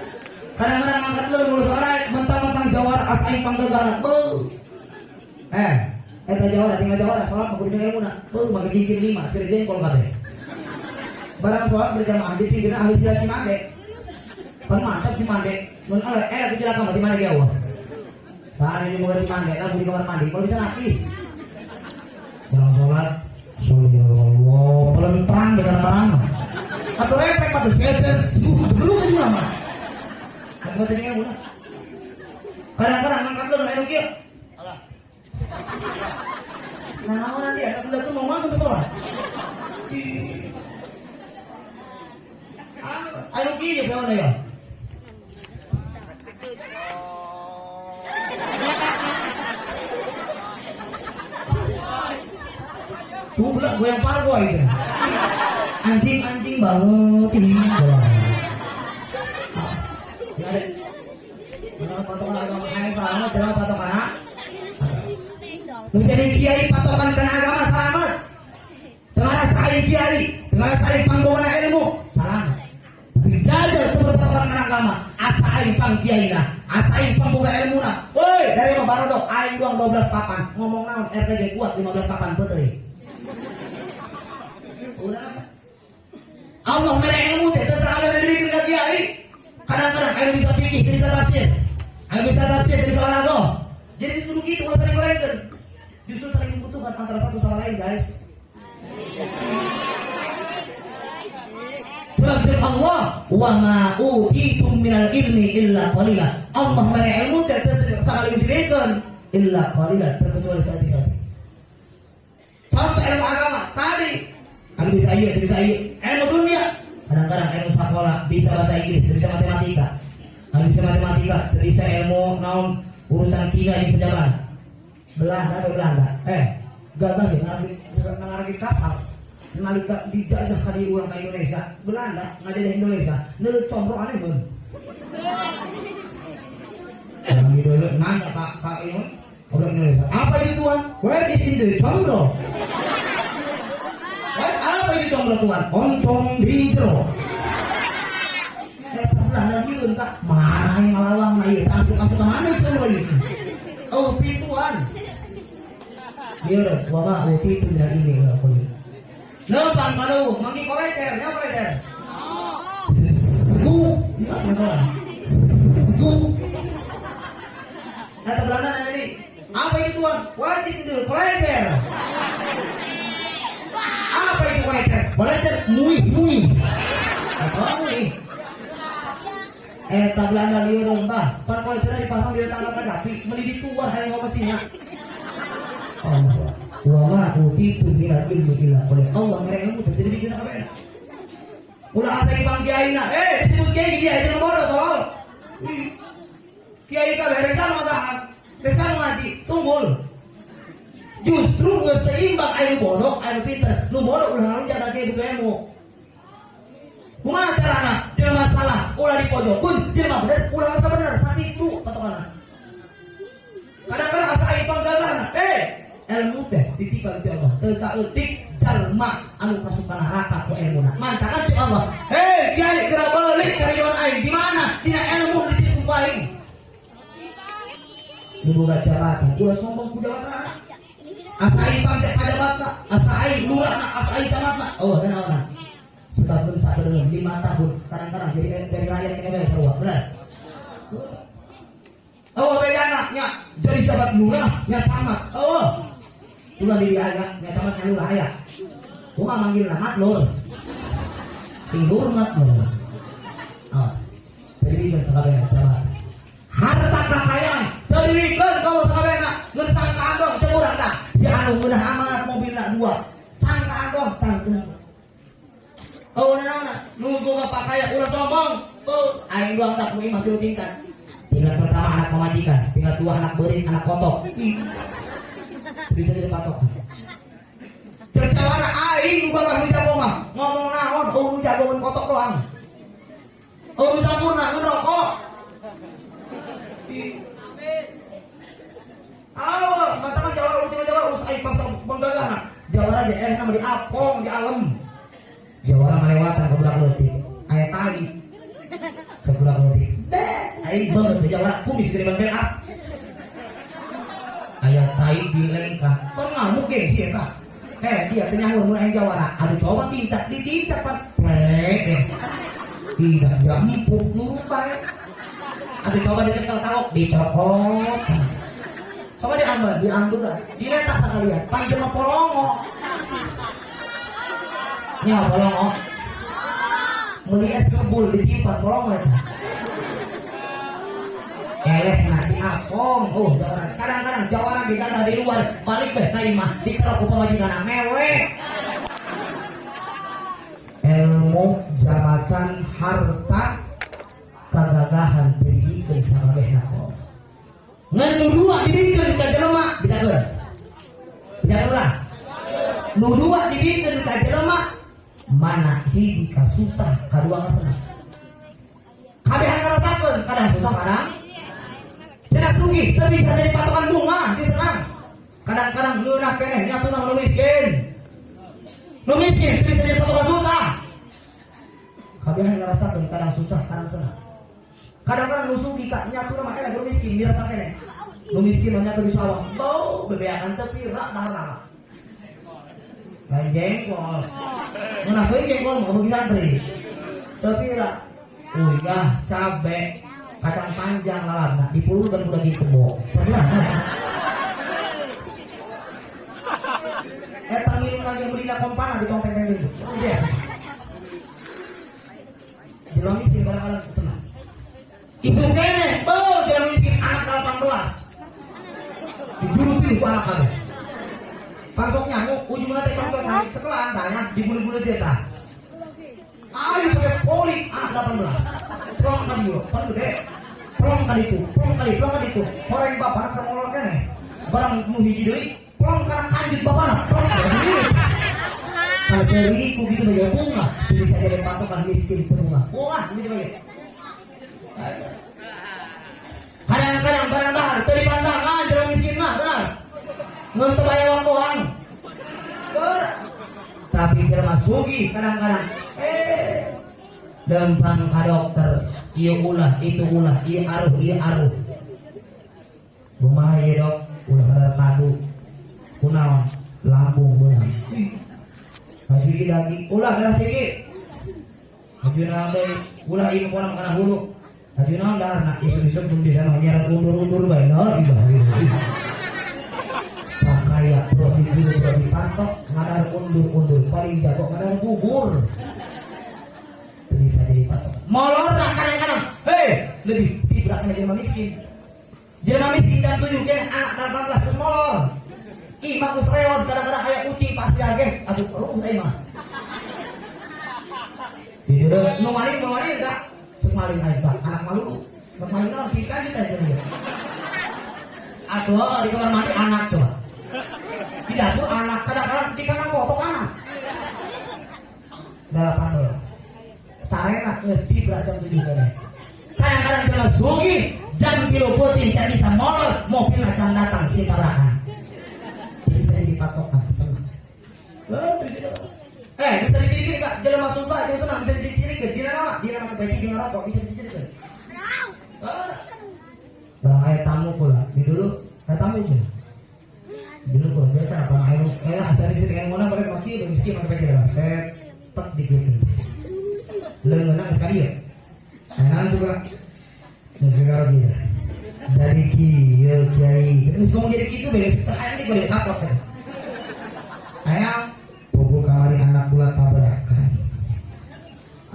Speaker 1: kadang-kadang ngangkat lu mulus orang mentang-mentang jawara as aing panggegana. Beuh. Eta jawara tinggal jawara salat mah kudu ilmuna. Beuh make cincin 5 sir jengkol kabeh. Barang salat berjamaah di pinggirna ahli sila Cimande. Pan mantap Cimande. Mun aleh era ku cilaka mah Cimande ge eueuh. Saat ini moga Cimande lagu di kamar mandi kalau bisa napis.
Speaker 2: Barang salat Allah pelentrang dengan barang.
Speaker 1: Atau refleks mah tuh
Speaker 2: secer cukup dulu kan ulama.
Speaker 1: Aku tadi ilmu lah. Kadang-kadang ngangkat lu dengan kieu.
Speaker 2: Alah.
Speaker 1: Nah, naon dia anak muda tuh mau masuk ke sholat. Ayo kieu dia ya. Tuh belah goyang pargo itu. Anjing-anjing banget ini. Ya ada. Mana patokan agama aing selamat, jangan patokan agama. Menjadi kiai patokan kana agama selamat. Tengah saing kiai, tengah saing panggowana ilmu, selamat. pang kiaina, asa aing pang boga ilmuna. Woi, dari mah barodok aing doang 12 papan. Ngomong naon RTG kuat 15 papan peuteui. Udah apa? Allah mere ilmu teh teu sakabeh dibikeun ka kiai. Kadang-kadang anu bisa fikih, teu bisa tafsir. Anu bisa tafsir, teu bisa balaghah. Jadi kudu kitu ulah saling gorengkeun. Justru saling membutuhkan antara satu sama lain, guys. Sebab cek Allah, wa ma utitum minal ilmi illa qalila. Allah mere ilmu teh teu sakali dibikeun illa qalila, terkecuali saeutik-saeutik. Contoh ilmu agama tadi, anu bisa ieu, teu bisa ieu. Ilmu dunia, kadang-kadang ilmu sekolah bisa bahasa Inggris, teu bisa matematika. Anu bisa matematika, teu bisa ilmu naon urusan kimia di sejaman. Belanda atau Belanda, gagah ya ngaragit kapal. Nalika dijajah ka dieu urang ka Indonesia, Belanda ngajajah Indonesia, neuleut combro aneh heun. Orang dulu nanya ka ieu orang Indonesia, apa itu tuan? Where is in the combro? What? Apa itu combro tuan? Oncom di jero. Belanda lieur kak, marah yang ngalawang na ieu, asup-asup ka mana combro ieu? Oh, pintuan. Lieur, wa ma utitu minal ilmi illa qalil. Lempang kanu, manggi kolecer, nya kolecer. Gu, ya sekolah. Gu. Kata Belanda nanya nih, apa itu tuan? What is itu? Kolecer. Apa itu kolecer? Kolecer mui mui. Apa mui? Eta Belanda lieur bah, pan kolecerna dipasang di tangga kacapi, meuni dituar hayang mesinnya. Allah. Wa ma utitu minal ilmi illa qalil. Allah mere ilmu teh jadi bikin sakabehna. Ulah asa ipang kiaina, disebut kiai di kiai jeung bodoh tolol. Kiai kabeh resa nu ngagahan, resa nu ngaji, tunggul. Justru geus seimbang anu bodoh, anu pinter. Nu bodoh ulah ngalunjak kiai butuh ilmu. Kumaha carana? Jelema salah ulah dipojokkeun, jelema bener ulah ngarasa bener, sakitu patokanna. Kadang-kadang asa aya panggagahna, ilmu teh titipan ti Allah. Teu saeutik jalma anu kasup neraka ku ilmuna. Mantakan cek Allah. Hei, kiai geura balik ka ridwan aing. Di mana? Dina ilmu dititip ku aing. Nu boga jabatan, ulah sombong ku jabatan anak. Asa aing pang teh pajabatna, asa aing lurahna, asa aing camatna. Oh, dan naonna? Sebab geus sakedeung 5 tahun, kadang-kadang jadi rakyat ini bae sarua, benar? Oh, bedana nya jadi jabat lurah nya camat. Oh. Ulah diri aya nya camat nya lurah aya. Kumaha manggilna matlur. Tingur matlur. Oh. Jadi geus sakabehna camat. Harta kekayaan teu diwikeun kalau sakabehna ngan sangkaan dong cek urang tah. Si anu ngeunah amat mobilna dua. Sangkaan dong can kunaon. Oh, naona nu boga pakaian ulah sombong. Oh, aing doang tak nu imah tilu tingkat. Tingkat pertama anak pamajikan, tingkat dua anak beurit, anak kotok. Bisa jadi patokan. Cek jawara aing nu gagah nu jago mah, ngomong naon, oh nu jago mun kotok doang. Oh nu sampurna nu rokok. Ah, mantakan jawara ultima jawara urus aing paksa panggagahna. Jawara di erna mah di apong di alem. Jawara melewatan ke budak leutik. Aya tali. Ke budak leutik. Deh, aing beungeut di jawara kumis gede banget ah. Aya tai di lengkah. Pan ngamuk gengsi eta. Dia teh nyaho mun aing jawara. Aduh coba tincak, ditincak pan. Plek. Tidak jam empuk nurut bae. Aduh coba dicekel tawok, dicokot. Coba diambil, diambil, diletak sekalian. Pan jelema polongo. Nya polongo. Meuli es kebul ditimpan polongo eta. Eleh nah di apong. Oh, jawara. Kadang-kadang jawara digagah di luar, balik beh ka imah, dikerok ku pamajikanna mewek. Ilmu jabatan harta kagagahan dibikeun sakabehna ku Allah. Ngan nu dua dibikeun ka jelema, bejakeun. Bejakeun ulah. Nu dua dibikeun ka jelema, mana hiji ka susah, kadua ka senang. Kabehan ngarasakeun, kadang susah kadang cenah sugih teu bisa jadi patokan bunga di senang. Kadang-kadang ngeunah keneh nyatuna nu miskin. Nu miskin teu bisa jadi patokan susah. Kabehan ngarasakeun kadang susah kadang senang. Kadang-kadang nu sugih ka nyatur mah eleh nu miskin mirasa keneh. Nu miskin mah nyatur di sawah. Bau bebeakan teu pira dahar. Lain jengkol. Mun aku jengkol mah bagi santri. Teu pira. Uyah, cabe, kacang panjang lalabna dipululkeun ku daging kebo. Pernah. Eta minum lagi beli kompana di tong teng itu. Iya. Jelema miskin kadang-kadang senang. Itu kene, bau jelema miskin anak 18. Dijuru pilih ku anak kabeh. Pangsok nyamuk, ujungna teh congcot naik sekelan tanya dibuli-buli dia tah. Ayo pakai poli anak 18. Plong ka dieu, pan gede. Plong ka ditu, plong ka ditu, plong ka ditu. Horeng bapak anak molor keneh. Barang nu hiji deui, plong kana kanjut bapana, plong ka dieu. Kalau seri ku gitu bagi bunga, bisa jadi patokan miskin bunga. Bunga gitu bagi. Kadang-kadang barang dahar teu dipantangan jelema miskin mah, benar. Mun teu bayar waktuan. Tapi jelema sugih kadang-kadang lempang ka dokter, ieu ulah, itu ulah, ieu aruh, ieu aruh. Kumaha ieu dok? Ulah kadar kadu. Kunaon? Lambung beunang. Maju lagi, ulah darah tinggi. Maju naon deui? Ulah ieu kana kana hulu. Maju naon dahar isuk-isuk belum bisa mah nyaran undur-undur bae. La ilaha illallah. Pakaya prodi dulu prodi pantok ngadar undur-undur paling jago ngadar bubur. Bisa jadi patok. Molor lah kadang-kadang. Hei, lebih tibrak kena jelema miskin. Jelema miskin jam 7 kene anak 18 terus molor. Imah geus reod kadang-kadang aya kucing pasti ge atuh ruh teh imah. Di dieu nu maling nu maling enggak cek maling aing bang anak malu. Nu maling naon sih kan kita jadi. Atuh di kamar mandi anak coba. Di dapur anak kadang-kadang di kandang kotok anak. 18. Sarena geus tibra jam 7 keneh. Kadang-kadang jelema sugih jam 3 peuting can bisa molor mobilna can datang sieun tabrakan. Bisa jadi patokan senang. Bisa dicirikan kak, jelema susah jeung senang bisa dicirikan. Dina naon? Dina make peci jeung rokok bisa dicirikan. Barang aya tamu pula, di dulu aya tamu cenah. Di dulu kurang biasa apa aya asa di situ kan ngona mereka maki miskin make peci lah. Set tek dikit. Leungeunna geus ka dieu. Nah, juga geus karo kieu. Jadi kieu kiai. Geus ngomong jadi kitu beres teh aya di goreng kapok teh. Aya pugu kamari anak kula tabrakan.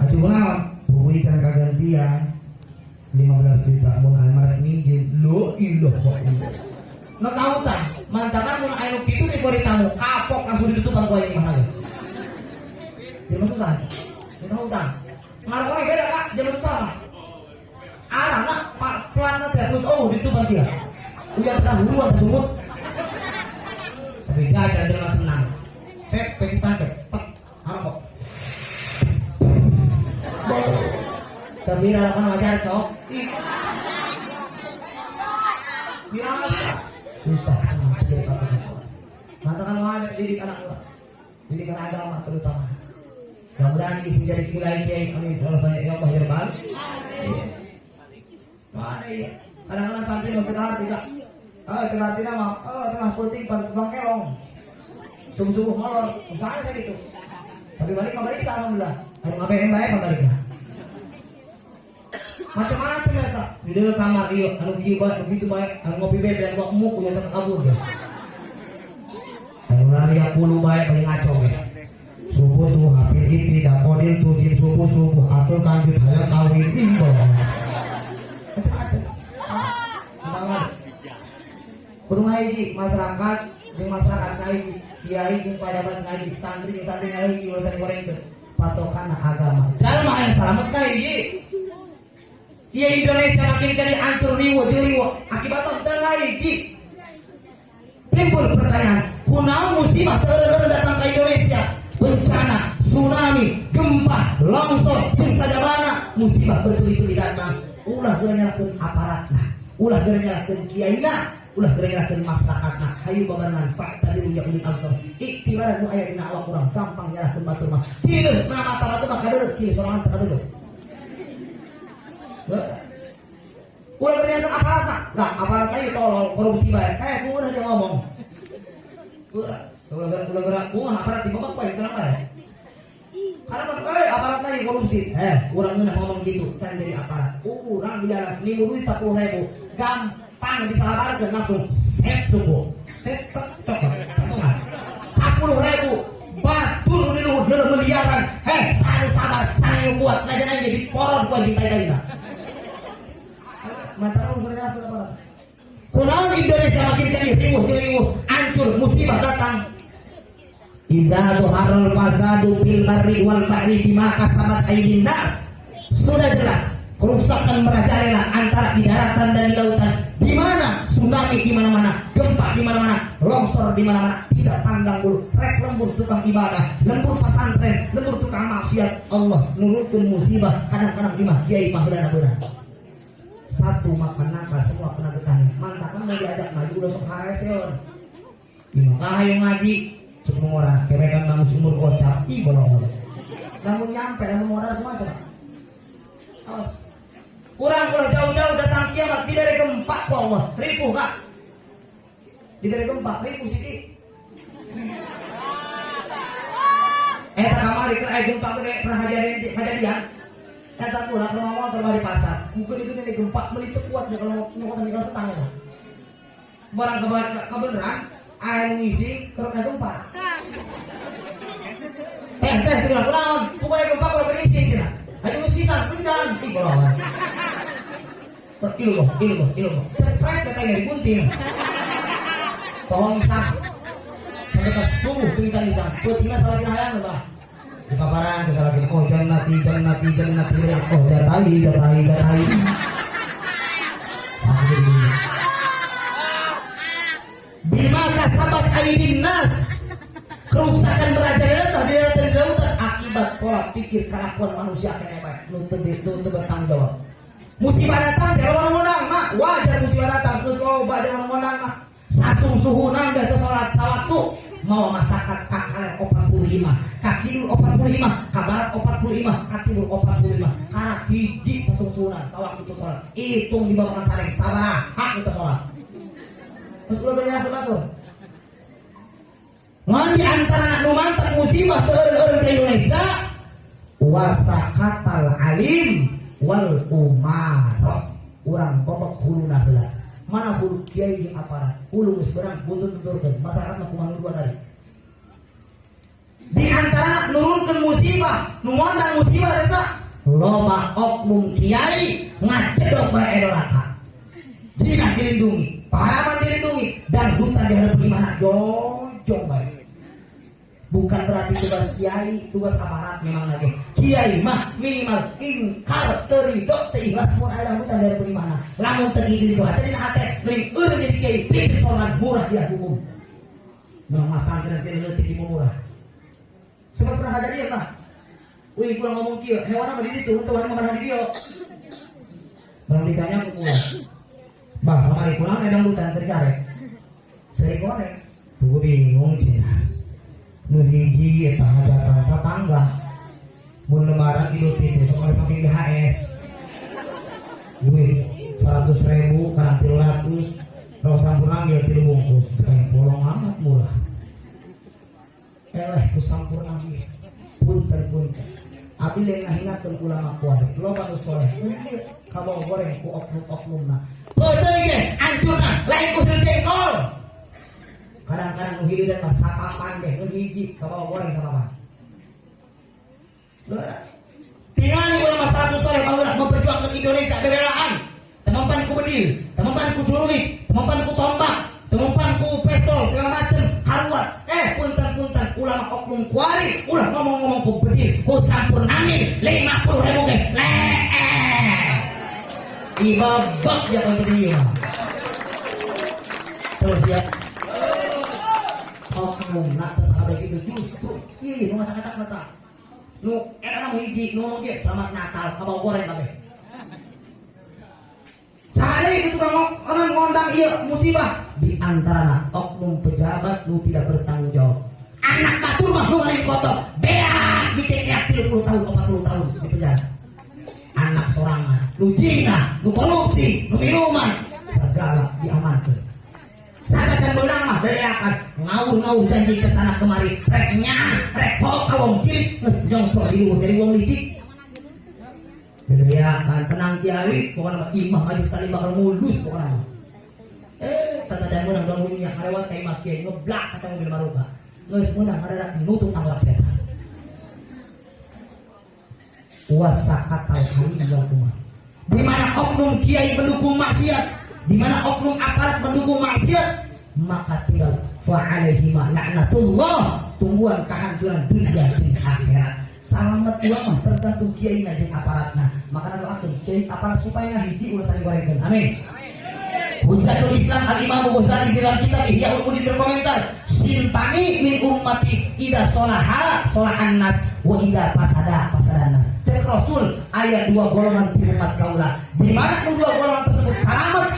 Speaker 1: Atuh naon? Pugu can kagantian 15 juta mun aya marek minjem. Lo ilah illallah. Nu kahutan, mantakan mun aya nu kitu di goreng tamu kapok langsung ditutupan ku aing mah. Jelema susah. Nu kahutan. Ngarokok beda kak, jelema susah mah. Arang lah, pelatna teh geus oh ditutupan dia. Udah teh huruan sumut. Tapi jajan jelema senang. Set peci tancep, tek ngarokok. Tapi kan wajar cok. Dirasa susah jadi patokan kelas. Mantakan wae didik anak urang. Didikan agama terutama. Mudah-mudahan ini menjadi kiai-kiai amin. Allah banyak ya Allah ya Rabbal. Iya. Mana iya? Kadang-kadang santri masih tengah tidak. Tengah tidak mah. Tengah peuting bang kelong. Subuh-subuh molor, misalnya saya gitu. Tapi balik mah balik alhamdulillah. Anu ngabein bae mah balikna. Macam-macam ya kak. Di dalam kamar iya, anu kieu bae, anu kitu bae, anu ngopi bae biar gua emuk udah teu kabur ya. Anu lari puluh bae paling ngaco ya.
Speaker 2: Subuh tuh hafil iti dan kodil tuh jin subuh subuh atur kanjut hayang kawin imbo.
Speaker 1: Macam-macam. Tangan. Kudu ngaji masyarakat jeung masyarakat ngaji, kiai jeung pajabat ngaji, santri jeung santri ngaji urusan gorengkeun. Patokan agama. Jalma aya salamet ngaji. Iya Indonesia makin kali hancur riwo jeung riwo akibatna teu ngaji. Timbul pertanyaan, kunaon musibah teu datang ke Indonesia? Bencana, tsunami, gempa, longsor, jeung sajabana musibah bertuli-tuli datang. Ulah geura nyalahkeun aparatna, ulah geura nyalahkeun kiaina, ulah geura nyalahkeun masyarakatna. Hayu babarengan fa'tabiru ya ulil absar. Iktibaran nu aya dina awak urang gampang nyalahkeun batur mah. Cileun mana mata batur mah kadeuleu, cileun sorangan teu kadeuleu. Ulah ternyata aparat mah. Lah, aparat aja tolol korupsi bae. Eh, kumaha dia ngomong. Ulah ulah ulah gerak kumaha aparat di bawah bae tenang bae. Karena kan aparat lagi korupsi. Eh, urang ngeunah ngomong gitu, can dari aparat. Urang di jalan nimu duit 10.000, gampang disalabarkeun langsung set suku. Set tek tek potongan. 10.000 batur di luhur deuleu miliaran. Heh, sanu sabar, sanu kuat, najan aing jadi porod ku anjing tai-taina. Mata orang bener aparat. Kunaon Indonesia makin kali riuh jeung riuh, hancur, musibah datang. Idza dhuharal fasadu fil barri wal bahri bima kasabat aydin nas. Sudah jelas kerusakan merajalela antara di daratan dan di lautan. Di mana tsunami di mana-mana, gempa di mana-mana, longsor di mana-mana, tidak pandang bulu. Rek lembur tukang ibadah, lembur pesantren, lembur tukang maksiat. Allah nurunkeun musibah kadang-kadang imah kiai paheulana beurang. Satu makan nangka semua kena getahnya. Mantap kan mau diajak maju udah sok hareseon. Imah ayo ngaji, cukup orang kewekan bangun sumur gocap, ih bolong. Namun nyampe, namun modal kumaha coba? Awas. Kurang ulah jauh-jauh datang kiamat diberi gempa ku Allah, ripuh kak. Diberi gempa, ripuh siti. Eta kamari keur aya gempa gede pernah kejadian kejadian. Eta kula kalau mau motor di pasar, mungkin itu nih gempa meuli teu kuat kalau mau nyokot mikal setang eta. Barang kebenaran aya nu ngisi keur gempa. Teh teh cenah kunaon? Pokoknya gempa kalau ngising cenah. Aduh geus pisan punjang ih bolong. Ilu ilu ilu. Cepret katanya digunting. Tolong isang. Sampai ke subuh tulisan isang. Peutingna salah dina hayang bah.
Speaker 2: Di paparan ke salah oh jannati jannati jannati oh jatali jatali jatali.
Speaker 1: Sampai di dunia. Bima kasabat aydin nas. Kerusakan merajalela di daratan di lautan akibat pola pikir kelakuan manusia kayak baik. Nu teu bertanggung jawab. Musibah datang jangan ngondang mah wajar musibah datang terus loba jangan ngondang mah sasung-suhunan dah teu salat sawaktu mau masakan ka kaler 45 ka kidul 45 ka barat 45 ka timur 45 karena hiji sasung-suhunan sawaktu teu salat hitung di babakan sareng sabaraha nu teu salat terus ulah bener batur. Ngan di antara nu mantak musibah teu eureun ke Indonesia wasakatal alim wal umaro urang bobok huluna heula mana hulu kiai jeung aparat hulu geus beurang buntut tuturkeun masyarakat mah kumaha dua tadi di antara nurunkeun musibah nu ngondang musibah desa loba oknum kiai ngacedok bae doraka zina dilindungi paraman dilindungi dangdutan di hadap gimana jojong bae. Bukan berarti tugas kiai, tugas aparat memang lagi. Kiai mah minimal ingkar terido teu ikhlas mun aya dangdutan dari bagaimana. Lamun teu gitu itu aja dina hate mending eureun jadi kiai pikir forman murah dia hukum. Memang masantren teh leutik di murah. Sebab pernah ada dia lah. Wih, kurang ngomong kieu, hewan mah di ditu, henteu wani mah di dieu.
Speaker 2: Barang ditanya ku kula. Bah, kamari kunaon aya dangdutan teu dicarek. Seri goreng. Tunggu bingung cenah. Nu hiji eta hajatan tetangga. Mun lebaran Idul Fitri sok ada samping BHS. Duit 100.000 karang 300 rokok sampurna ge 3 bungkus. Sekarang bolong amat murah.
Speaker 1: Eleh ku sampurna ge. Punten-punten. Abi lain ngahinakeun ulama kuat. Loba nu soleh. Ieu kabawa goreng ku oknum-oknumna. Peuteung ge hancurna lain ku jengkol. Kadang-kadang nu hiliran mah sapapan deh, nu hiji kabawa goreng sapapan. Geura. Tingali ulama salafus soleh baheula memperjuangkan Indonesia bebelaan. Temempan ku bedil, temempan ku celurit, temempan ku tombak, temempan ku pistol segala macem karuat. Punten-punten ulama oknum kuari ulah ngomong-ngomong ku bedil, ku sampurnamin 50.000 ge. Leeh. Ibabak ya penting ieu mah. Terus ya. Oknum nak terus ada gitu justru ih nu ngacak-ngacak mata. Nu eta nu hiji nu ngomong kieu selamat Natal kabawa goreng kabeh. Sare itu tukang orang ngondang ieu musibah di antara oknum pejabat nu tidak bertanggung jawab. Anak batur mah nu lain kotor. Beak ditekeak 30 tahun 40 tahun di penjara. Anak sorangan, nu zina, nu korupsi, nu minum
Speaker 2: Ngawur-ngawur janji ke sana kemari, rek nyaah, rek hol ka wong cilik, geus nyongcor di luhur jadi wong licik. Ya kan tenang kiai, pokoknya mah imah majlis taklim bakal mulus pokoknya mah. Satajan meunang dong minyak ngarewat ka imah kiai ngeblak kaca mobil maruka. Geus meunang ngarerak nutup tanggorak setan. Wasakatal halim wal umar. Di mana oknum kiai mendukung maksiat, di mana oknum aparat mendukung maksiat, maka tinggal fa'alaihima laknatullah, tungguan kehancuran dunia jeung akhirat. Salamet ulama tergantung kiai jeung aparatna. Maka doakeun kiai aparat supaya hiji ulah saling gorengkeun. Amin. Hujjatul Islam Al-Imam Ghazali di dalam kitab Ihya Ulumuddin berkomentar, "Sinfani min ummati idza solaha solahan nas wa idza fasada fasada nas." Cek Rasul aya dua golongan di umat kaula. Di mana dua golongan tersebut selamat,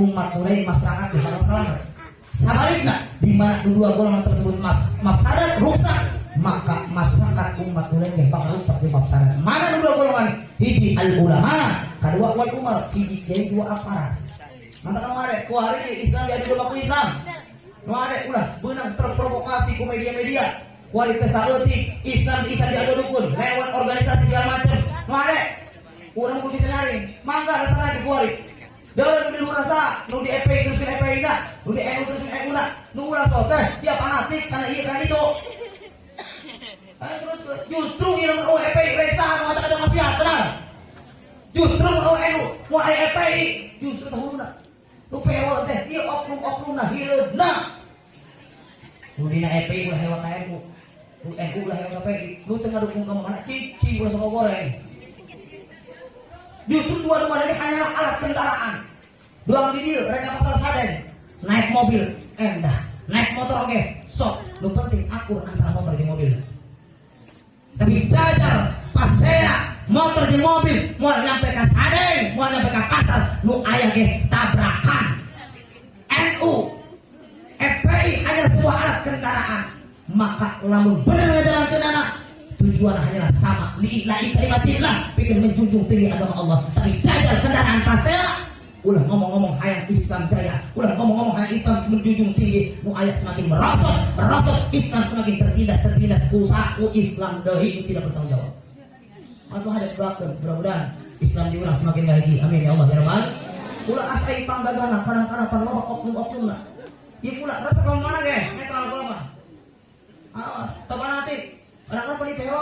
Speaker 2: umat mulai masyarakat di bakal selamat. Sebaliknya, di mana dua golongan tersebut mafsadat rusak, maka masyarakat umat mulai yang bakal rusak di mafsadat. Mana dua golongan? Hiji al ulama, kedua wal umar, hiji kiai dua aparat. Mantap nu are, kuari Islam diadu domba ku Islam. Nu are ulah beunang terprovokasi ku media-media. Kuari teh saeutik Islam bisa diadu dukun lewat organisasi segala macam. Nu are urang kudu bisa nyaring. Mangga rasa lagi kuari. Dan nu di luhur rasa, nu di FPI teruskeun FPI na, nu di NU teruskeun NU na, nu urang sok teh dia fanatik karena ieu karena itu. Terus justru ieu nu FPI resa nu ngajak-ngajak maksiat benar. Justru nu NU mau aya FPI justru teh huluna. Nu pewa teh ieu oknum-oknumna hileudna. Nu dina FPI ulah hewa ka NU. Nu NU ulah hewa ka PI. Nu teu ngadukung ka mana cicing ulah sama goreng. Justru dua-dua ini hanyalah alat kendaraan. Dua di dieu rek pasar Sadeng, naik mobil endah, naik motor oke, sok. Nu penting akur antara motor di mobil. Tapi jajar pasea motor di mobil mau nyampe ke Sadeng, mau nyampe ke pasar, nu aya ge tabrakan. NU, FPI hanyalah sebuah alat kendaraan. Maka lamun bener ngajalankeun anak tujuan hanyalah sama li'i'la'i kalimatillah pikir menjunjung tinggi agama Allah, tapi jajar kendaraan pasea ulah ngomong-ngomong hayang Islam jaya, ulah ngomong-ngomong hayang Islam menjunjung tinggi, nu ayat semakin merosot merosot, Islam semakin tertindas tertindas usahaku Islam deui tidak bertanggung jawab. Atau ada doakeun mudah-mudahan Islam diurang semakin lagi, amin ya Allah ya Rabbal. Ulah asai panggagana kadang-kadang pan loba oknum-oknumna ieu pula rasa kamu mana ge netral kula mah, awas toba nanti kadang-kadang pan pewa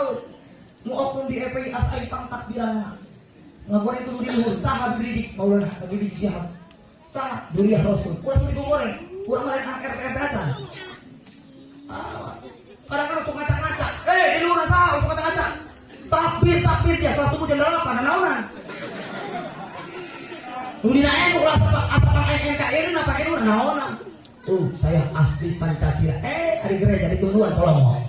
Speaker 2: nu oknum di FPI asai pang takbirana ngagoreng kudu di luhur. Saha Habib Rizieq? Maulana Habib Rizieq Syihab. Saha Duriah Rasul? Ulah sudah digoreng urang mereka anak RT RT acan. Awas kadang-kadang sok ngaca-ngaca, di luhur saha sok ngaca-ngaca takbir takbir dia salat subuh jam 8 naonan. Nu dina NU ulah asa pang NKRI na pang NU naonan. Saya asli Pancasila. Ari gereja ditungguan tolong.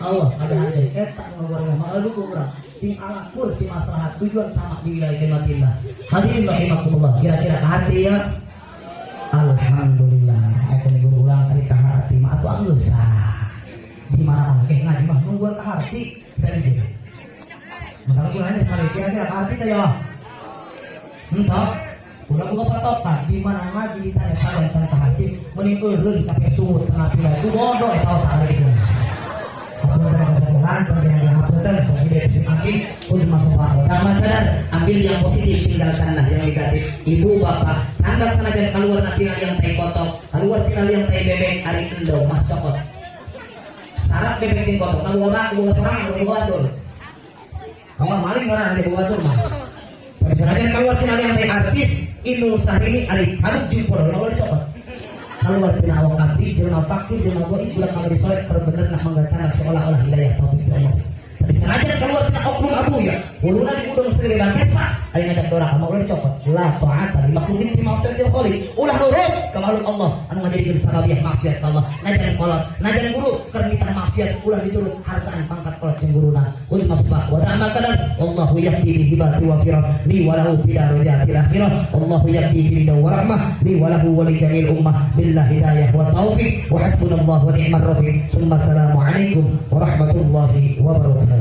Speaker 2: Allah ada harga eta ngagoreng mah dukung urang sing alakur sing maslahat tujuan sama di wilayah kalimatillah. Hadirin rahimakumullah, kira-kira ka hati ya. Alhamdulillah eta guru ulang tadi ka hati mah atuh anggeus. Di mana mana ngaji mah nungguan ka hati tadi gitu. Maka kula nanya sekali kira-kira ka hati teh ya. Entah ulah buka patokan di mana ngaji ditanya sadan can ka hati mending eureun capek sumur tengah pila itu bodoh eta otak ada gitu. Hapunten kesepuhan, panjenengan hapunten sakieu sing aki pun masuk akal. Kadar ambil yang positif, tinggalkanlah yang negatif. Ibu bapak candar sanajan keluar tina liang tai kotok, keluar tina liang tai bebek, ari endog mah cokot. Syarat bebek jeung kotok na boga boga sorangan boga batur. Awal maling orang ada boga batur mah. Tapi sanajan keluar tina liang tai artis Inul Sahrini ari caduk jeung podol ulah dicokot. Keluar tina awak abdi jelema fakir jelema goib ulah kamari sore perbener nak mangga seolah-olah hidayah taufik Allah. Tapi sanajan keluar tina oknum abu ya, huluna diudung segede ban Vespa, ari ngajak doraka mah ulah dicokot. La ta'ata li makhluqin fi maksiatil khaliq. Ulah nurut ka makhluk Allah anu ngajadikeun sababiah maksiat ka Allah. Najan kolot, najan guru keur mitah maksiat ulah diturut hargaan pangkat kolot jeung guruna. Qul masbah wa ta'mal qadar wallahu yahdi bi hibati wa firah li wa lahu fi darajatil akhirah. Wallahu yahdi bi wa rahmah li wa lahu wa li jami'il ummah billah hidayah wa taufiq wa hasbunallahu wa ni'mar rafiq. Summa assalamu alaikum warahmatullahi wabarakatuh.